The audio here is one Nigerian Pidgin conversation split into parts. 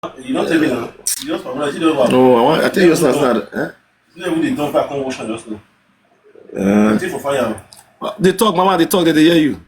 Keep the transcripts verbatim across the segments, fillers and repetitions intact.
You don't tell me now. You just, my brother, you don't know. No, I want, I tell you, it's not, it's not, eh? You never dey dump back, come wash am just now. Uh, Waiting for fire. They talk, mama, they talk, they, they hear you.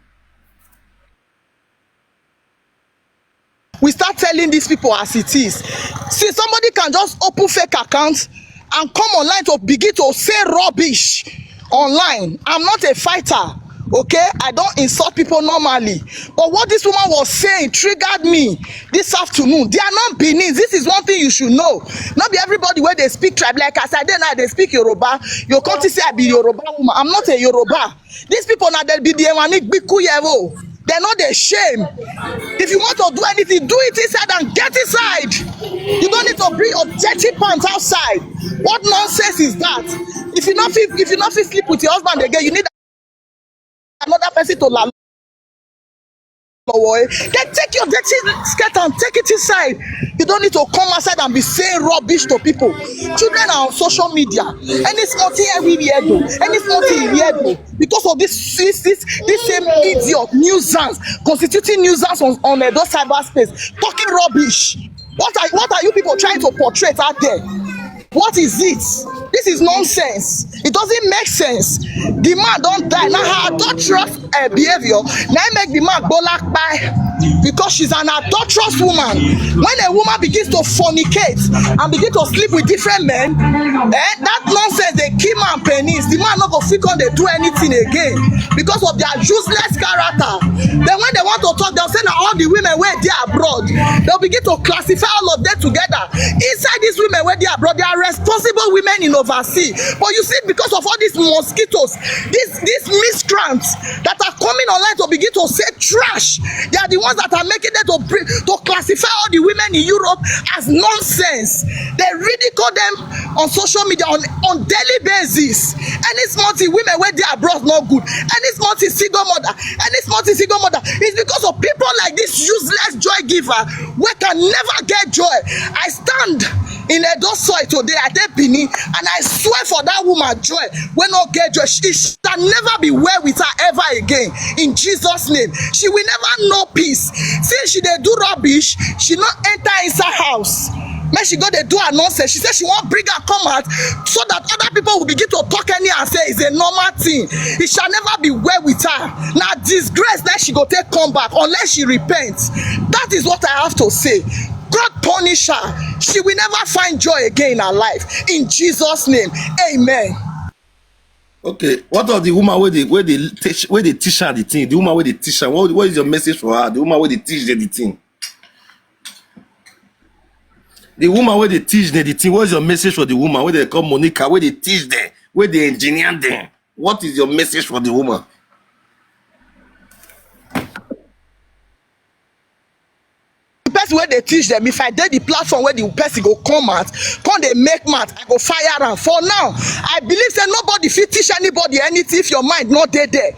We start telling these people as it is. See, somebody can just open fake accounts and come online to begin to say rubbish online. I'm not a fighter, okay? I don't insult people normally. But what this woman was saying triggered me this afternoon. They are not Benin. This is one thing you should know. Not be everybody where they speak tribe. Like as I did now, they speak Yoruba. You can't say I be Yoruba woman. I'm not a Yoruba. These people now, they'll be the one bikuyevo. They're not ashamed. If you want to do anything, do it inside and get inside. You don't need to bring objective pants outside. What nonsense is that? If you not feel, if you not feel sleep with your husband again, you need another person to la. Then take your dirty skirt and take it inside. You don't need to come outside and be saying rubbish to people. Children are on social media. Any small thing everywhere though. Any small thing here though. Because of this this this, this same idiot nuisance, constituting nuisance on, on Edo cyberspace, talking rubbish. What are what are you people trying to portray out there? What is it? This is nonsense. It doesn't make sense. The man don't die. Now her adulterous uh, behavior now make the man go like by because she's an adulterous woman. When a woman begins to fornicate and begin to sleep with different men, eh, that nonsense they kill man penis. The man not go fit on they do anything again because of their useless character. Then when they want to talk, they'll say now all the women where they are abroad, they'll begin to classify all of them together. Inside these women where they are abroad, they are responsible women in overseas. But you see, because of all these mosquitoes, these these miscreants that are coming online to begin to say trash, they are the ones that are making them to bring, to classify all the women in Europe as nonsense. They ridicule them on social media on, on daily basis. Any small thing, women where they are abroad not good. Any small thing, single mother. Any small thing, single mother. It's because of people like this useless joy giver we can never get joy. I stand in Edo soil today, I dey Benin, and I swear for that woman joy, when no get joy, she shall never be well with her ever again. In Jesus' name, she will never know peace. Since she dey do rubbish, she not enter inside house. Make she go dey do her nonsense. She said she won't bring her come out so that other people will begin to talk any and say it's a normal thing. It shall never be well with her. Now disgrace that she go take come back unless she repents. That is what I have to say. God punish her. She will never find joy again in her life. In Jesus' name, amen. Okay, what of the woman where they where they teach where they teach her the thing? The woman where they teach her. What, what is your message for her? The woman where they teach them the thing. The woman where they teach them the thing. What is your message for the woman where they call Monica? Where they teach them? Where they engineer them? What is your message for the woman? The person where they teach them, if I did the platform where the person go come out, come they make mouth, I go fire am. For now, I believe say nobody fit teach anybody anything if your mind not dey there.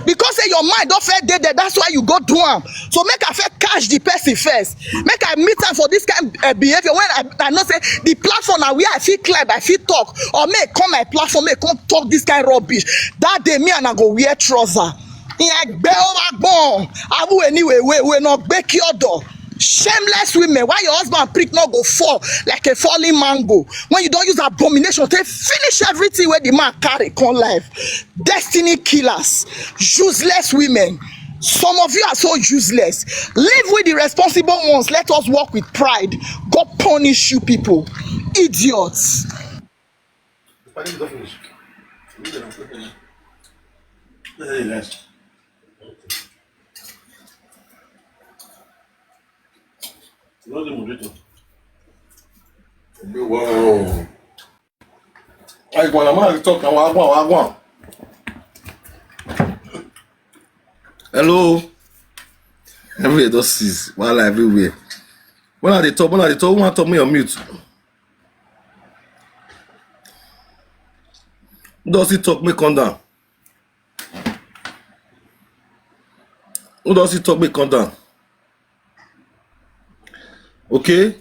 Because say your mind don't fit dey there, that's why you go do am. So make I fit catch the person first. Make I meet am for this kind uh, behavior when I, I know say the platform na where I fit climb, I fit talk, or make come my platform, make come talk this kind rubbish. That day, me and I go wear trouser. Ìyẹn gbé ó wá gbọ́n. Abu anyway, we we not gbé kí ọ̀dọ̀. Shameless women, why your husband prick not go fall like a falling mango? When you don't use abomination, they finish everything where the man carry come life. Destiny killers, useless women. Some of you are so useless. Live with the responsible ones. Let us walk with pride. God punish you people. Idiots. Wow. I want to talk. I want, I want, I want. Hello. Everywhere just is. Wahala everywhere. When are they talk? When are they talk? Who want to talk me on mute? Who does he talk me come down? Who does he talk me come down? Okay.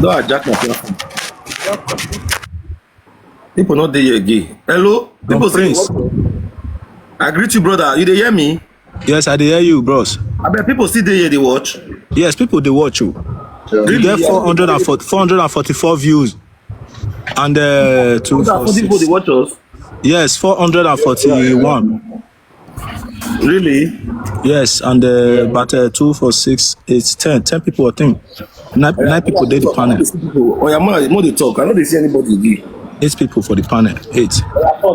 No hijack my platform. People not there again. Hello? People say Prince. What? I greet you, brother. You dey hear me? Yes, I dey hear you, bros. I bet people still dey here, they watch. Yes, people dey watch you. You Really? Get four hundred and forty, four hundred and forty-four views and uh, two People for people they six. Watch us. Yes, four hundred and forty-one. Really? Yes, and uh, but uh, two for six, it's ten. Ten people, I think. Nine, nine people dey the panel. Oh yeah, more, more they talk. I know they see anybody again. Eight people for the panel. Eight.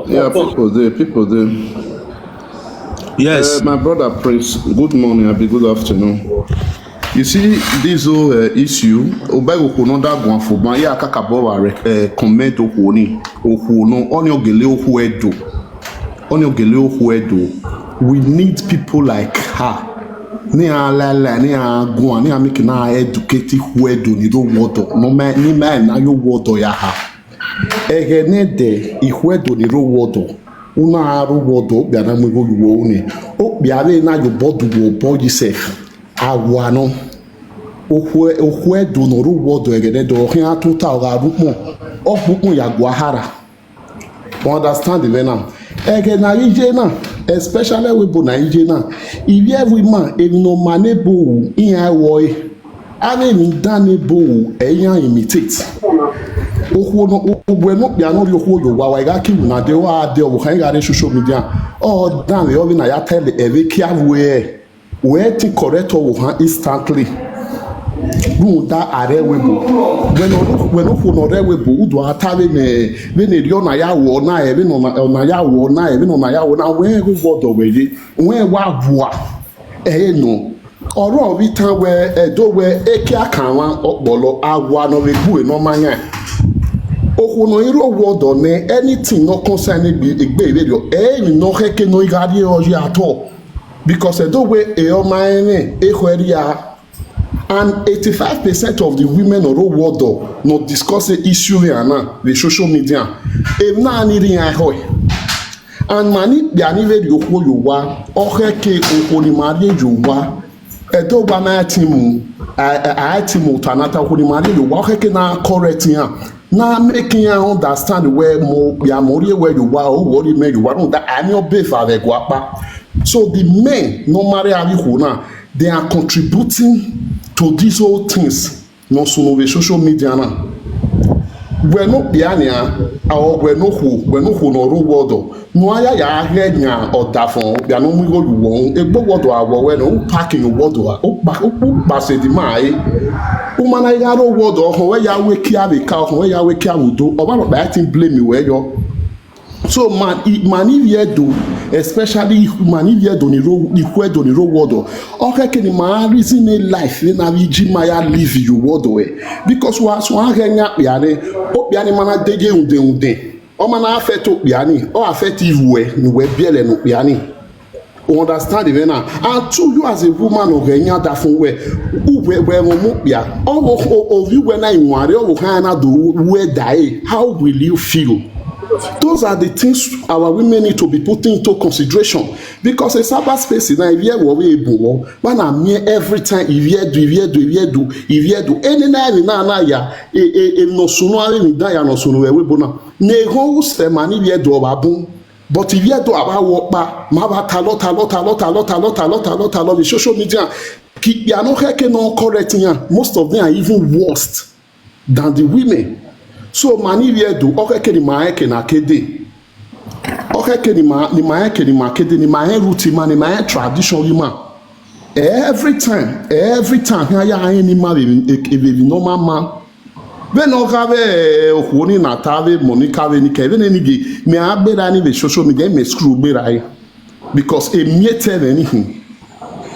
Yeah, people dey, people dey. Yes. Uh, my brother Prince, good morning, abi good afternoon. You see, this whole uh, issue, Obego Konoda Guanfuma, yeah, Kakabova, uh, comment Okuoni, Okuono, Onyogele Okuedo, Onyogele Okuedo. We need people like her. Ni a la la, ni a guan, ni a make na educate Okuedo ni do wodo. No man, ni man na yo wodo ya ha. Egenede Okuedo ni do wodo. Una aru wodo, bia na mu go wo ni. O bia we na yo bodu wo bo yisef. Awano. Okue, Okuedo no ru wodo Egenede, o hin atuta o ga ru mo. O pupun ya guahara. You understand the now? Ege na ije na, especially we bo na ije na. If every man, if no man ebo, in I wo e. Ave mi dan ebo, e yan imitate. Okuo no, ogbe no bia no ri okuo yo wa wa ga ki na de wa de o kan ga re social media. O dan le o bi na ya tell e we ki awe. We ti correct o han instantly. Runda are we bo. When o when o no re we bo, udo ata we ne we ne ri ona ya wo na e we no na ona ya wo na e we no na ya wo na we go wodo we ye. We wa bua. Eh no. Oro bi tan we edo we eke akan wa opolo awa no we bu e no manya. Okuo no iro wodo ne anything no concern egbe egbe ire rio. Eh mi no keke no igari oji at all. Because edo we e o ma ene e hweria. And eighty-five percent of the women oro wodo no discuss the issue we ana the social media. E na ni ri an ho. And mani bia ni ve ri okuo yo wa. O he ke okuo ni ma ri yo wa. Edo wa na timu. A a timu tanata okuo ni ma ri yo wa. O he ke na correct ya. Na make ya understand we mo bia mo ri we yo wa o wo ri me yo wa no da ani o be fa ve guapa. So the men no marry abi na, they are contributing to these whole things. No sunu ve social media na. We no bia ni a, a o we no hu, we no hu no ru wodo. No aya ya he nya o da fon, bia no mu go yu wo. E gbo wodo a wo we no, u pack in wodo a. U pa u pa se di mai. U mana ya ro wodo ho we ya we ki a ve ka ho we ya we ki a udo. O ba no ba tin blame we yo. So man, i- man if you do, especially if man if you do ni ro if we do ni ro wodo. Okay, can man reason in life in a ji maya live you wodo eh. Because wa so an he nya piane, o piane mana de je unde unde. O mana affect o piani, o affect iwe ni we biele no piani. You understand the now? And to you as a woman of Kenya that from where who where where mo ya. Oh, oh, oh, you when I worry, oh, how do where die? How will you feel? Those are the things our women need to be putting into consideration. Because a Sabbath space in Ivia will be able, man, I'm here every time. If you do, if you do, if you do, if you do, any night in Anaya, a no sooner than Diana, no sooner, we bona. Ne ho se mani ye do babun. But if you do about work back, ma ba talo talo talo talo talo talo talo talo the social media. Ki ya no heke no correct ya. Most of them are even worse than the women. So mani ye do okay ke ni ma heke na kede. Okay ke ni ma ni ma heke ni ma kede ni ma he root ma ni ma he tradition ma. Every time, every time ya ya ni ma be be normal man. Ve no ka ve okuo ni na ta ve Monica ve ni ke ve ne ni ge me a be ra ni ve social media me screw be ra e. Because e mi e te ve ni hin.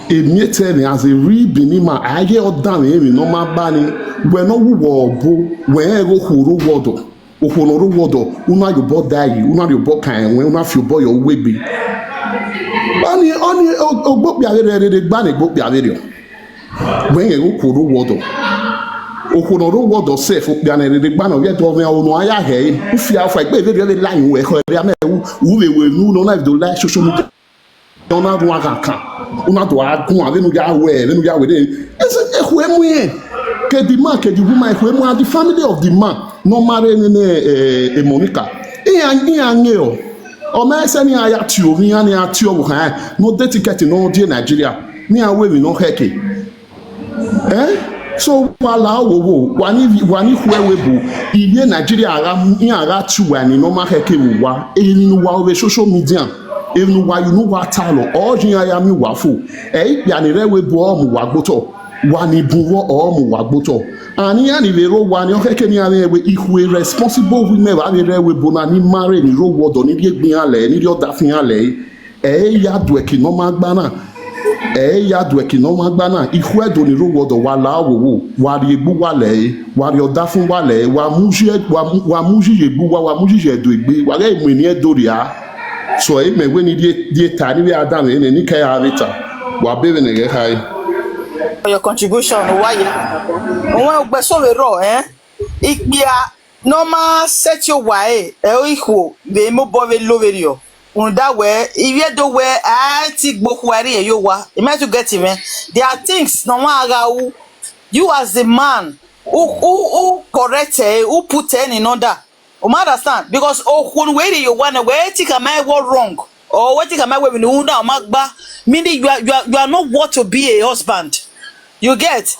E mi e te ve as a real Benin man. A ye o dan ve mi no ma ba ni. We no wu wo bo. We e go huru wodo. Okuo no ru wodo. Una yo bo dai. Una yo bo kan we. Una fi bo yo we be. Oni oni ogbo pia ve re re gba ni gbo pia ve re. When you go kuru wodo. Okuo no ru wodo self, okpiane re gba no get of me ono aya he. Ufia fa gbe ve re line we ko re ame u u ve we nu no na do like social media. Ona do aga kan. Una do agun ave nu ya we, ave nu ya we de. Ese e ku emu e. Ke the man, ke the woman, e ku emu and the family of the man. No marry ni ne eh, eh, Monica. Iya iya nge o. Ome ese ni aya ti omi ya ni ati owo kan. No de ticket no die Nigeria. Ni awe mi no heke. Eh? So wala wo wo. Wani wani hwe we bu. Iye Nigeria ara mu ni ara ti wa ni no ma heke wo wa. Eni no wa over social media. Eni no wa you know wa talo. O jin aya mi wa fo. Eh, ipe ani re we bu o mu wa gboto. Wani bu wo o mu wa gboto. Ani ani le ro wani o heke ni ani we if we responsible women wa re we bu na ni marry ni ro wo do ni bi egbin ale ni ri oda fin ale. E ya du eki no ma gba na. E ya du eki no ma gba na. Ihu edo ni ro wo do wa la wo wo. Wa ri egbu wa le. Wa ri oda fun wa le. Wa mu ji e- wa mu- wa mu ji egbu wa wa mu ji edo egbe. Wa re mu ni edo ria. So e me we ni die die ta ni we adam ni ni ke ya rita. Wa be we ne ge hai. For your contribution, why? When we so we raw, eh? Ikpia no ma set your way, eh? Ihu be mo bo we lo we rio. Unda we, if you do we, I ti gbo kwari e yo wa. You meant to get him, eh? There are things no one aga who you as the man who who who correct eh, who put eh, in order. You might understand because oh kun we you want we think am I was wrong or we think am I we no una magba, meaning you are you are you are not worth to be a husband. You get?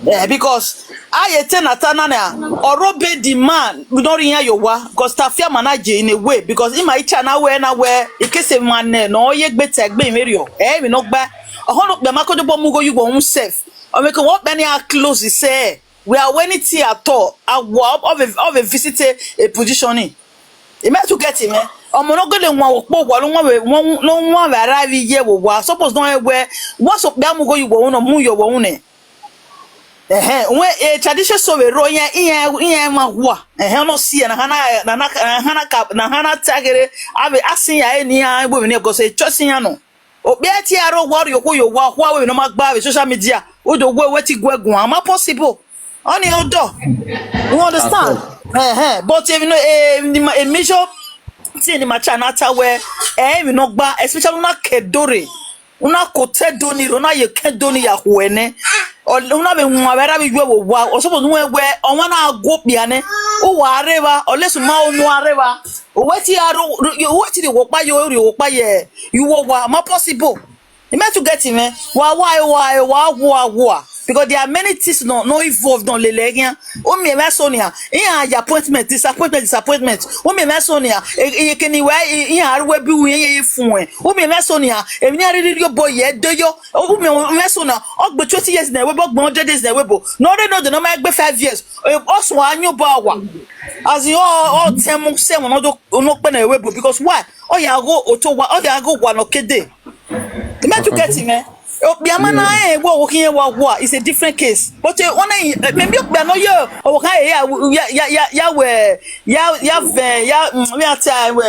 Yeah, because I ten atana na orobe the man we don't hear your wa because tafia manage in a way because in my channel where na where in case a man eh, no ye gbe tegbe merio eh we no gba. Oho no gbe makodo bo mugo you go himself. O me ko wo be ni a close say we are winning tea at all. I wa of a of a visit a positioning. E me to get him eh. Omo no go le won opo wa lo won we won lo won we ara wi ye wo wa suppose don e we wa so pe amugo you wo no mu yo wo ne. Eh eh we e tradition so we ro yen yen yen ma wa. Eh eh no si na hana na na hana ka na hana tagere ave asin ya e ni a gbo mi ni go se cho sin ya no. Okpia ti aro wari okwo yo wa hwa we no ma gba we social media. Udo we we ti gwe gun ama possible. Oni odo. You understand? Eh eh. But if you know a a major thing in my channel ta we eh we no gba especially una kedore. Una ko te doni ro na ye ke doni ya huene. Una be nwa vera bi gwe wo wa. O so bo nwe we o wa na go pia ne. O wa areva o le su ma o nu areva. O we ti aro o we ti ri wo pa yo ri wo pa ye. You wo wa ma possible. You meant to get him eh. Wa wa wa wa wa wa. Because there are many things no no involved no lele again. O mi me sonia. Iya ya appointment disappointment disappointment. O mi me sonia. E ke ni wa iya arwe bi wi ye fun eh. O mi me sonia. E mi ari ri yo boy ye do yo. O mi me sonia. O gbe twenty years na we bo gbe hundred days na we bo. No re no de no ma gbe five years. O so anyo ba wa. As you all all ten months seven no do no pe na we bo because why? Oya go oto wa oya go wa no kede. You meant to get him eh. Obiama na eh wo wo kin wa wa is a different case. But eh one eh maybe obiama no yo o kan eh ya ya ya ya ya we ya ya ve ya mm, we ata we.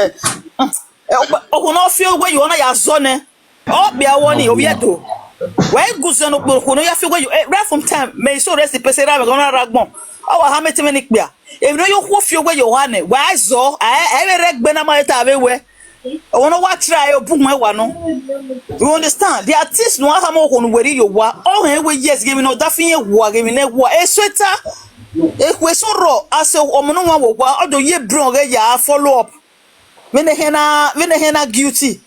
O no feel where you wanna ya zone. Obiama woni obi edo. We guzo no kporo no ya feel where you eh, right from time me so rest the person ra we gonna ragbon. Awa ha meti me ni kpia. If no you who feel where you want it. Why so? I I regbe na ma ta we we. Ono wa try o bu nwe wa no. You understand? The artist no aka mo ko no weri yo wa. Oh he we yes give me no da fin ye wa give me ne wa. E sweater. E kwe so ro ase o mo no wa wo wa odo ye bro ge ya follow up. We ne he na we ne he na guilty.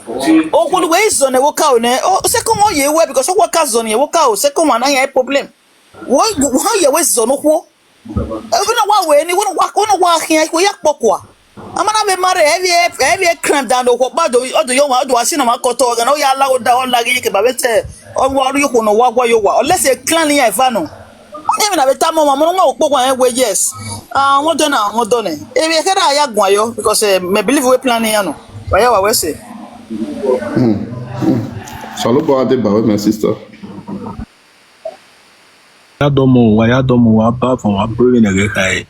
O ko we so ne wo ka o ne. O se ko mo ye we because o wa ka zo ne wo ka o se ko wa na ye problem. Wo wo ye we zo no ko. Even a wa we ni wo wa wo wa hia ko ya kpokwa. Amana be mare every every crime down do ko ba do o do yo wa do asi na ma ko to ga no ya la o da o la gi ke ba be te. O wa ru ko no wa wa yo wa. Unless a clan ya fa no. Ni mi na be ta mo ma mo no wa kpokwa e we yes. Ah won do na won do ne. E be ke da ya gwa yo because eh, me believe we plan ya no. Wa ya wa we say. Salobo Adeba, my sister. Ya domo wa ya domo wa ba fo wa bro ne ge kai.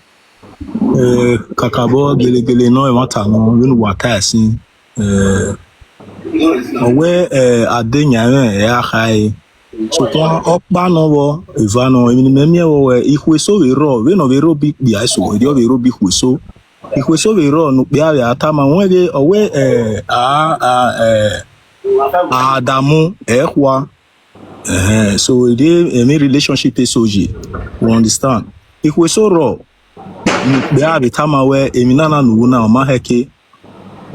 Eh kakabo gele gele no e mata no win wa ta sin. Eh owe eh adenya e ya kai. So kwa okpa no wo eva no emi me mi wo we ihwe so we ro we no we ro bi bi ai so we dio we ro bi hwe so. Ihwe so we ro no pe ave atama won ge owe eh a a eh adamu eh kwa. Eh so we dey emi relationship e so je. We understand. Ihwe so ro no pe ave tama we emi na na nu na o ma heke.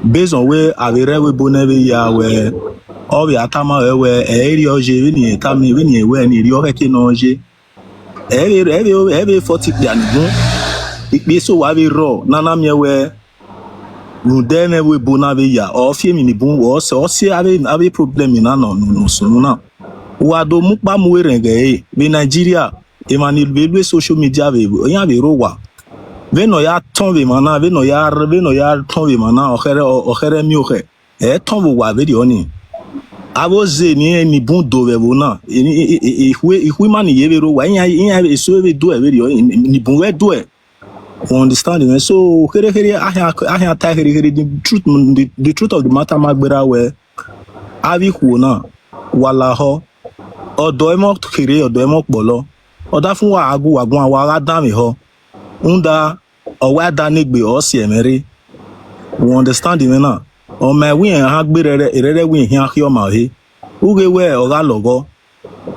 Based on where Avere we bone we ya we, or we atama we we eri oje we ni etami we ni we ni ri oke ke no oje. Eri eri eri forty kpia ni bun. Ikpe so wa we ro nana mi we. Runde me we bona we ya. O fie mi ni bun o se o se ave ave problem na no no no so na. Wa do mu pa mu we renge e. We Nigeria. E ma ni we social media we. Yan we ro wa. We no ya ton we mana we no ya we no ya ton we mana o khere o khere mi o khe. E ton wo wa we ri oni. Avo ze ni ni bun do we wo na. Ihwe ihwe ma ni ye we ro wa. Iyan iyan eso we do e we ri oni ni bun we do e. You understand me? So here here ahia ahia ta here here the truth the, the truth of the matter ma gbera we. Avi khuo na wala ho. Odo emo kere odo emo kpolo. Oda fun wa agu wa gun wa ga dan mi ho. Unda o wa da negbe o si emere. You understand me na? O ma wi en ha gbe rere rere wi en ha ki o ma he. Uge we o ga logo.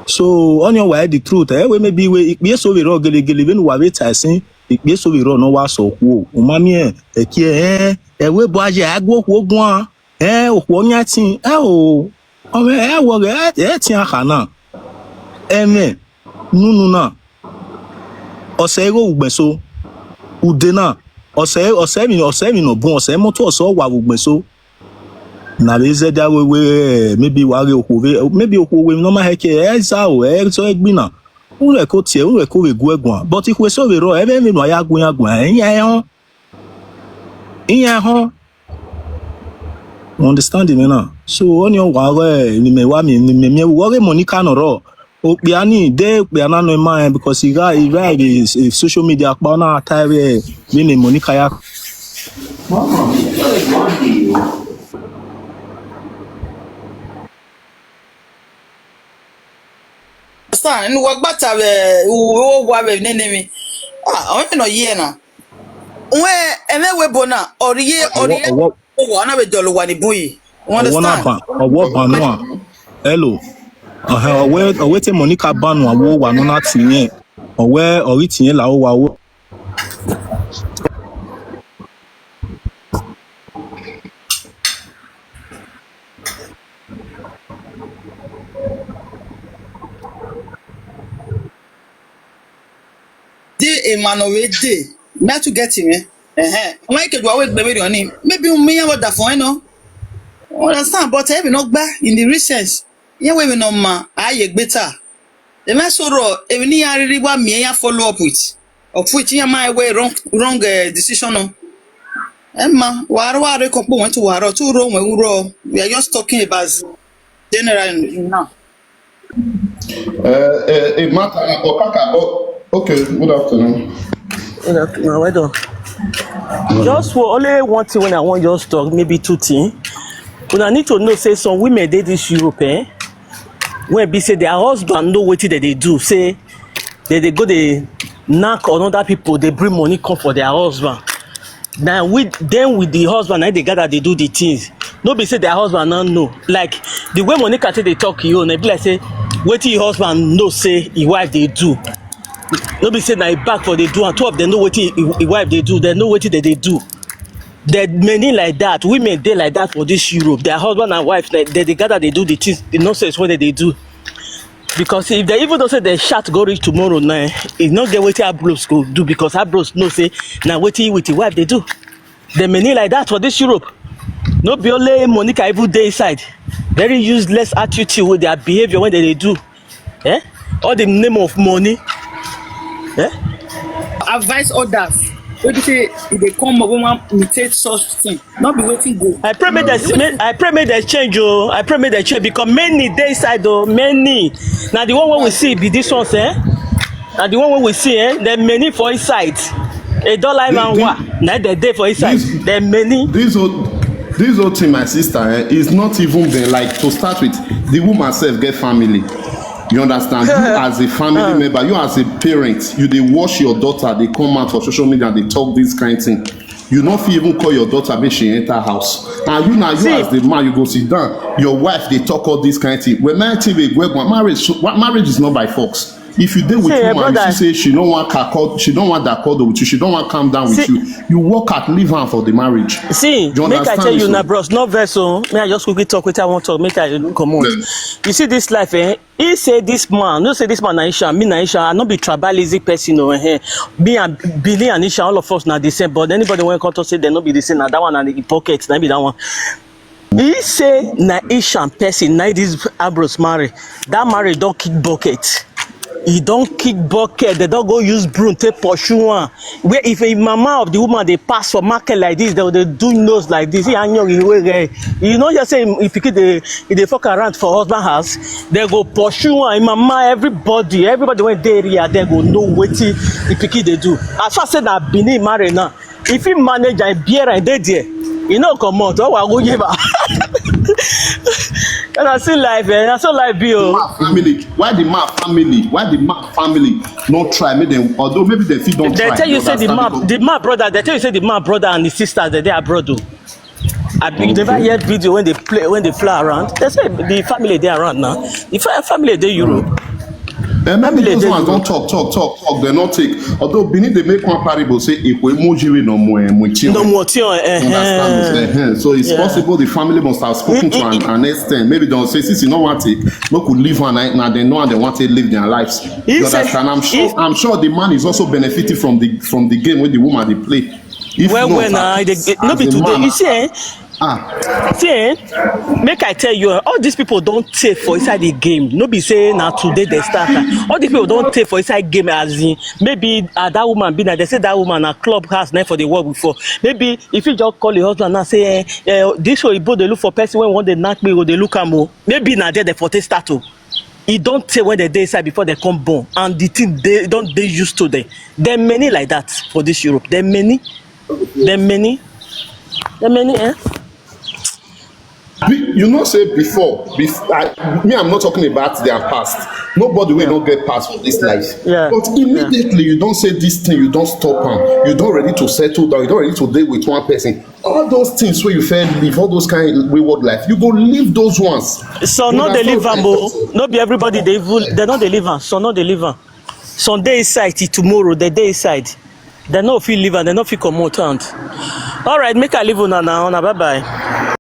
So on your way the truth eh we maybe we ikpe so we ro gele gele we nu wa we ta sin ikpe so we ro no wa so ku o. O ma mi e e ki e e we bo aje agbo ku ogun a e o ku o nya tin e o o me e wo ge e tin a kha na. E me nunu na. Ose ego ugbe so ude na. Ose ose mi ose mi no bun ose moto ose wa ugbe so. Na be ze da we we maybe wa ge okwo we maybe okwo we no ma he ke e za o e so e gbina. Ure ko tie ure ko we gu egwan but ikwe so we ro e be mi no ya gun ya gun e ya ho. Iya ho. You understand me now? So on your wa we ni me wa mi ni me me wo ge Monica no ro. Okpia ni de okpia na no ma because he got he got his social media pa na tie we ni me Monica ya. Understand? Ni wa gbata we o wa we nene mi. Ah, o no ye na. We eme we bona oriye oriye. Owo owo Owo na we dolo wa ni buyi. You owo na understand? Ban owo ban no a. Hello. Ohe owe owe te Monica ban no a wo wa no na ti yen. Owe ori ti yen la o wa wo. Dey a man already. Me to get him eh. Eh eh. When ke do we gbe we on him. Maybe me ya wa da fun e no. Understand but e be no gba in the recent. Ye we be no ma aye gbe ta. E ma so ro e ni ya riri wa mi ya follow up with. Of which ya ma we wrong wrong uh, decision no. E ma wa ro wa re ko po went to wa ro to ro we ro. We are just talking about general now. Uh, uh, a matter of Okaka. Oh, okay, good afternoon. Good afternoon. Well done. Just for only one thing when I want just talk, maybe two things. Una need to know say some women dey this Europe, eh? When be say their husband know wetin dem dey do, say dem dey go dey knack another people, dey bring money come for their husband. Na with dem with the husband na dey gather dey do the things. No be say their husband no know. Like the way Monica take dey talk, you know, e be like say wetin your husband know say your wife dey do. No be say na your back for dey do, and two of them know wetin your wife dey do. They know wetin they dey do. There many like that. Women dey like that for this Europe. Their husband and wife, they, they, they gather, they do the things, the nonsense what they do. Because if they even don't say they shot go reach tomorrow night, it's not get wetin abros go do because abros know say na wetin with the wife they do. There many like that for this Europe. No be only Monica even dey inside. Very useless attitude with their behavior when they, they do. Eh? All the name of money. Eh? Advise others. Wey be say if they come up, we wan imitate such thing. Not be waiting go. I pray make they, make, I pray make they change, oh. I pray make they change because many dey inside, oh. Many. Now the one wey we see be this one, eh? Now the one wey we see, eh? There many for inside. A dollar man wa. Now they dey for inside. There many. This old, this old thing, my sister, eh, is not even there. Like to start with, the woman herself get family. You understand? You as a family member, you as a parent, you dey watch your daughter, they come out for social media, they talk this kind thing. You no fit even call your daughter make she enter house. And you now, you as the man, you go sit down. Your wife, they talk all this kind thing. When my thing dey go, marriage, marriage is not by force. If you dey with woman, you see say she no wan kakod, she no wan dakod with you, she no wan calm down with you, you walk out, leave her for the marriage. See, make I tell you now, bros, no vex o. May I just quickly talk wetin I wan talk, make I comot. You see this life, eh? He say this man, no say this man na Isha, me na Isha, I no be tribalism person o, eh. Me and Billy and Isha, all of us na the same, but anybody wey come talk say dem no be the same, na that one na the pocket, na be that one. He say na Isha person, na this Ambrose marry. That marriage don kick bucket. E don kick bucket, dem don go use broom take pursue am. Where if a mama of the woman dey pass for market like this, dem go dey do nose like this. He hang your way. You know, you say if pikin dey, e dey fuck around for husband house, dem go pursue am. Im mama, everybody, everybody wey dey area, dem go know wetin the pikin dey do. As far say na Benin marry now, if he manage and bear and dey there, e no comot. Oh, wa go yeba. And I see life, eh? I saw life be o. Man family. Why the man family? Why the man family no try make dem? Although maybe dem fit don try. They tell you say the man, the man brother. They tell you say the man brother and the sisters, they dey abroad o. I be never hear video when they play, when they fly around. They say the family dey around now. The fa- family dey Europe. And maybe those ones don talk, talk, talk, talk. They not take. Although Benin, they make one parable say, "If we mojiri no more, eh, mution." No more tion, eh, understand? Eh, eh. So it's possible the family must have spoken to an, an extent. Maybe don't say, "Since you no want it, make we leave one night now." They know and they want to live their lives. You understand? I'm sure. I'm sure the man is also benefiting from the from the game with the woman they play. If well, not, well, now they, no be today. You see, eh? Ah. See, eh? Make I tell you, eh, all these people don't take for inside the game. No be say now today they start. All these people don't take for inside game as in maybe uh, that woman be now. They say that woman a clubhouse now for the world before. Maybe if you just call your husband and say, eh, eh, this way, they look for person when one they knock me or they look am o. Maybe now there they for take start o. E don tey when dem dey inside before dem come born, and the thing dey don dey used to them. Dem many like that for this Europe. Dem many. Dem many. Dem many, eh? You know say before, before I, me, I'm not talking about their past. Nobody will not get past for this life. Yeah. But immediately you don't say this thing, you don't stop am. You don't ready to settle down. You don't ready to deal with one person. All those things where you fail live, all those kind of wayward life, you go live those ones. So no dey live am o. No be everybody dey even, they no dey live am. So no dey live am. Some dey inside till tomorrow, they dey inside. They no fit live and they no fit comot hand. All right, make I leave una now. Una bye bye.